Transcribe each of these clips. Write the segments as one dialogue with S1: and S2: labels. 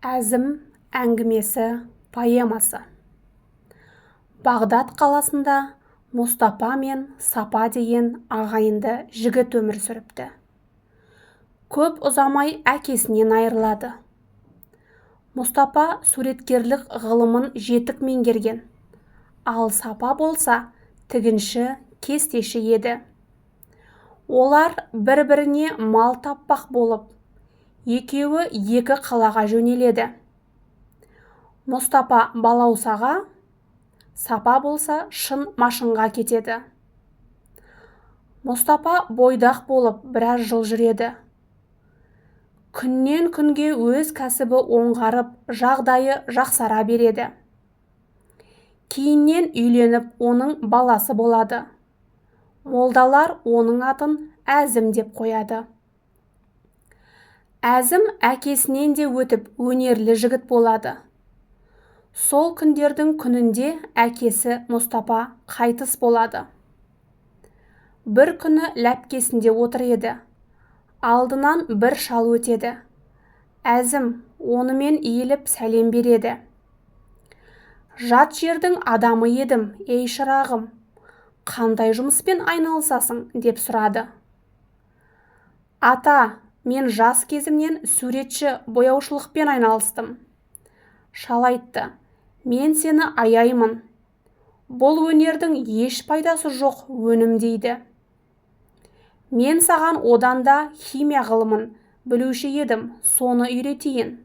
S1: Әзім әңгімесі поэмасы. Бағдат қаласында Мұстапа мен Сапа деген ағайынды жігіт өмір сүріпті. Көп ұзамай әкесінен айырылады. Мұстапа суреткерлік ғылымын жетік меңгерген, ал Сапа болса тігінші, кестеші еді. Олар бір-біріне мал таппақ болып, екеуі екі қалаға жөнеледі. Мұстапа Балаусаға, Сапа болса Шын Машынға кетеді. Мұстапа бойдақ болып біраз жыл жүреді. Күннен күнге өз кәсібі оңғарып, жағдайы жақсара береді. Кейіннен үйленіп, оның баласы болады. Молдалар оның атын Әзім деп қояды. Әзім әкесінен де өтіп өнерлі жігіт болады. Сол күндердің күнінде әкесі Мұстапа қайтыс болады. Бір күні ләпкесінде отыр еді. Алдынан бір шал өтеді. Әзім онымен иіліп сәлем береді. Жат жердің адамы едім, ей шырағым, қандай жұмыспен айналысасың, деп сұрады. Ата, мен жас кезімнен суретші бояушылықпен айналыстым. Шал айтты, мен сені аяймын. Бұл өнердің еш пайдасы жоқ өнім дейді. Мен саған одан да химия ғылымын білуші едім, соны үйретейін.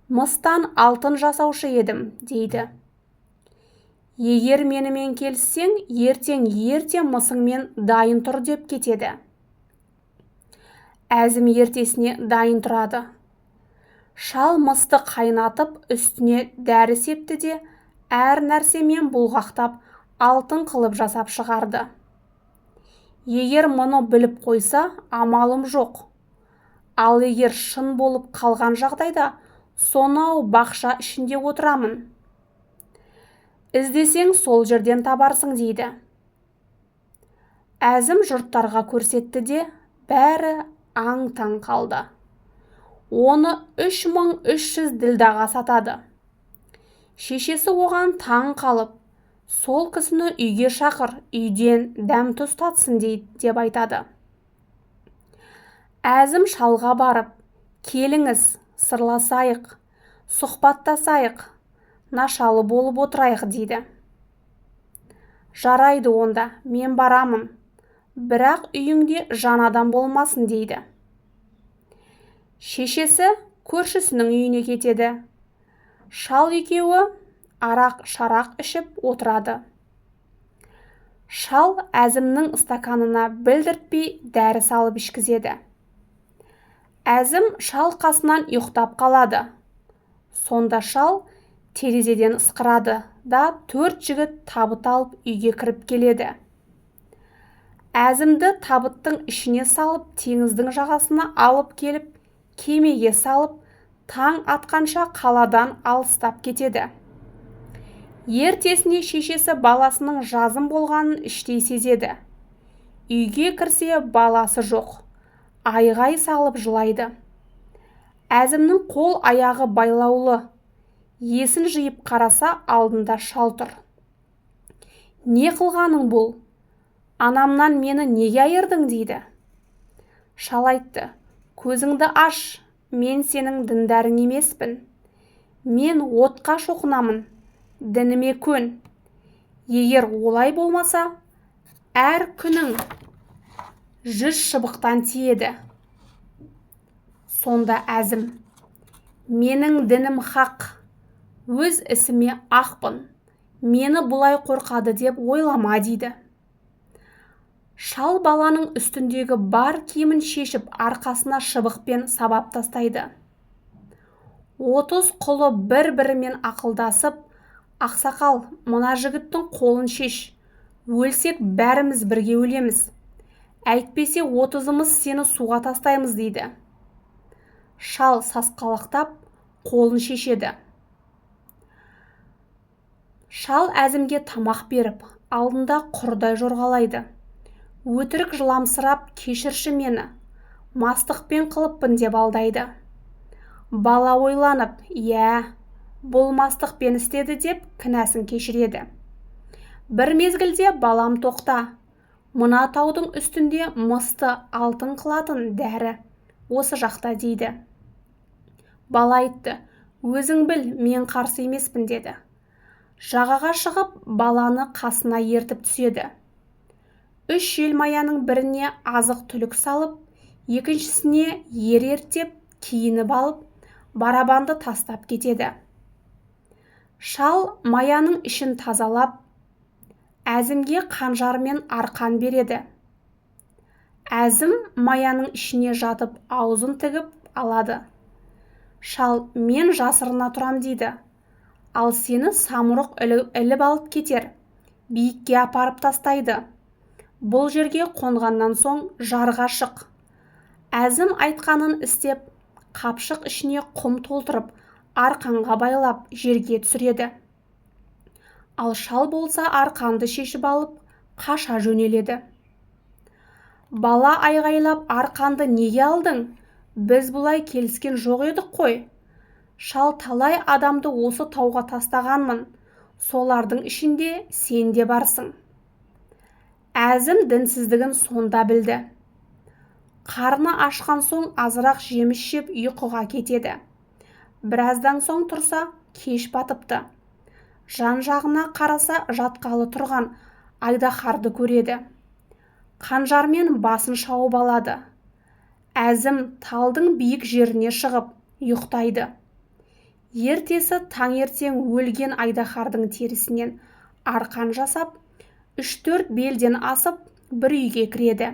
S1: Мыстан алтын жасаушы едім, дейді. Егер менімен келіссең, ертең ерте мысыңмен дайын тұр деп кетеді. Әзім ертесіне дайын тұрады. Шал мысты қайнатып, үстіне дәрі септі де, әр нәрсемен бұлғақтап, алтын қылып жасап шығарды. Егер мұны біліп қойса, амалым жоқ. Ал егер шын болып қалған жағдайда, сонау бақша ішінде отырамын. Іздесең, сол жерден табарсың, дейді. Әзім жұрттарға көрсетті де, бәрі аң-таң қалды. Оны 3300 ділдаға сатады. Шешесі оған таң қалып, сол кісіні үйге шақыр, үйден дәм-тұз татсын деп айтады. Әзім шалға барып, келіңіз, сырласайық, сұхбаттасайық, нашалы болып отырайық, дейді. Жарайды онда, мен барамын, бірақ үйіңде жан адам болмасын, дейді. Шешесі көршісінің үйіне кетеді. Шал екеуі арақ-шарақ ішіп отырады. Шал Әзімнің стаканына білдіртпей дәрі салып ішкізеді. Әзім шал қасынан ұйықтап қалады. Сонда шал терезеден ысқырады да, 4 жігіт табыт алып үйге кіріп келеді. Әзімді табыттың ішіне салып, теңіздің жағасына алып келіп, кемеге салып, таң атқанша қаладан алыстап кетеді. Ертесіне шешесі баласының жазым болғанын іштей сезеді. Үйге кірсе, баласы жоқ. Айғай салып жылайды. Әзімнің қол аяғы байлаулы. Есін жиып қараса, алдында шал тұр. Не қылғаның бұл? Анамнан мені неге айырдың, дейді. Шал айтты, көзіңді аш, мен сенің діндарың емеспін. Мен отқа шоқынамын, дініме көн. Егер олай болмаса, әр күнің 100 шыбықтан тиеді. Сонда Әзім, менің дінім хақ, өз ісіме ақпын, мені бұлай қорқады деп ойлама, дейді. Шал баланың үстіндегі бар киімін шешіп, арқасына шыбықпен сабап тастайды. 30 құлы бір-бірімен ақылдасып, ақсақал, мына жігіттің қолын шеш, өлсек бәріміз бірге өлеміз. Әйтпесе 30-ымыз сені суға тастаймыз, дейді. Шал сасқалақтап қолын шешеді. Шал Әзімге тамақ беріп, алдында құрдай жорғалайды. Өтірік жыламсырап, кешірші мені, мастықпен қылыппын деп алдайды. Бала ойланып, иә, бұл мастықпен істеді деп кінәсін кешіреді. Бір мезгілде балам тоқта, мына таудың үстінде мысты алтын қылатын дәрі осы жақта дейді. Бала айтты, өзің біл, мен қарсы емеспін деді. Жағаға шығып, баланы қасына ертіп түседі. 3 желмаяның біріне азық-түлік салып, екіншісіне ер ерттеп, киініп алып, барабанды тастап кетеді. Шал маяның ішін тазалап, Әзімге қанжармен арқан береді. Әзім маяның ішіне жатып аузын тігіп алады. Шал, мен жасырына тұрам дейді. Ал сені самұрық іліп алып кетер, биікке апарып тастайды. Бұл жерге қонғаннан соң жарға шық. Әзім айтқанын істеп, қапшық ішіне құм толтырып, арқанға байлап жерге түсіреді. Ал шал болса арқанды шешіп алып, қаша жөнеледі. Бала айғайлап, арқанды неге алдың? Біз бұлай келіскен жоқ едік қой. Шал, талай адамды осы тауға тастағанмын, солардың ішінде сен де барсың. Әзім дінсіздігін сонда білді. Қарны ашқан соң азырақ жеміс жеп ұйқыға кетеді. Біраздан соң тұрса, кеш батыпты. Жан-жағына қараса, жатқалы тұрған айдаһарды көреді. Қанжармен басын шауып алады. Әзім талдың биік жеріне шығып ұйықтайды. Ертесі таңертең өлген айдаһардың терісінен арқан жасап, 3-4 белден асып, бір үйге кіреді.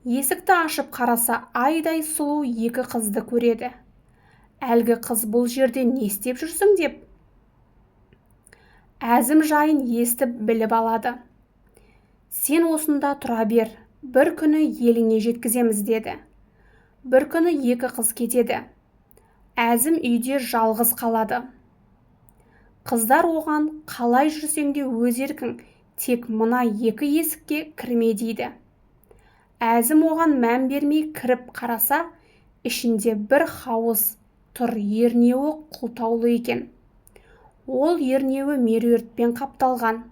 S1: Есікті ашып қараса, айдай сұлу екі қызды көреді. Әлгі қыз бұл жерде не істеп жүрсің деп Әзім жайын естіп біліп алады. Сен осында тұра бер, бір күні еліңе жеткіземіз деді. Бір күні екі қыз кетеді. Әзім үйде жалғыз қалады. Қыздар оған қалай жүрсең де өз еркің, тек мына екі есікке кірме дейді. Әзім оған мән бермей кіріп қараса, ішінде бір хауыз тұр, ернеуі құлтаулы екен. Ол ернеуі меруертпен қапталған.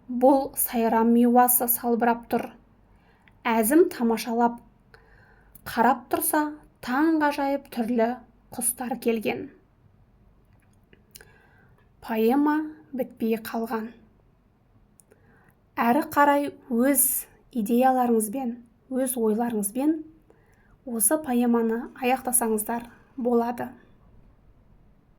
S1: Бұл сайрам миуасы салбырап тұр. Әзім тамашалап қарап тұрса, таңғажайып түрлі құстар келген. Поэма бітпей қалған. Әрі қарай өз идеяларыңызбен, өз ойларыңызбен осы поэманы аяқтасаңыздар болады.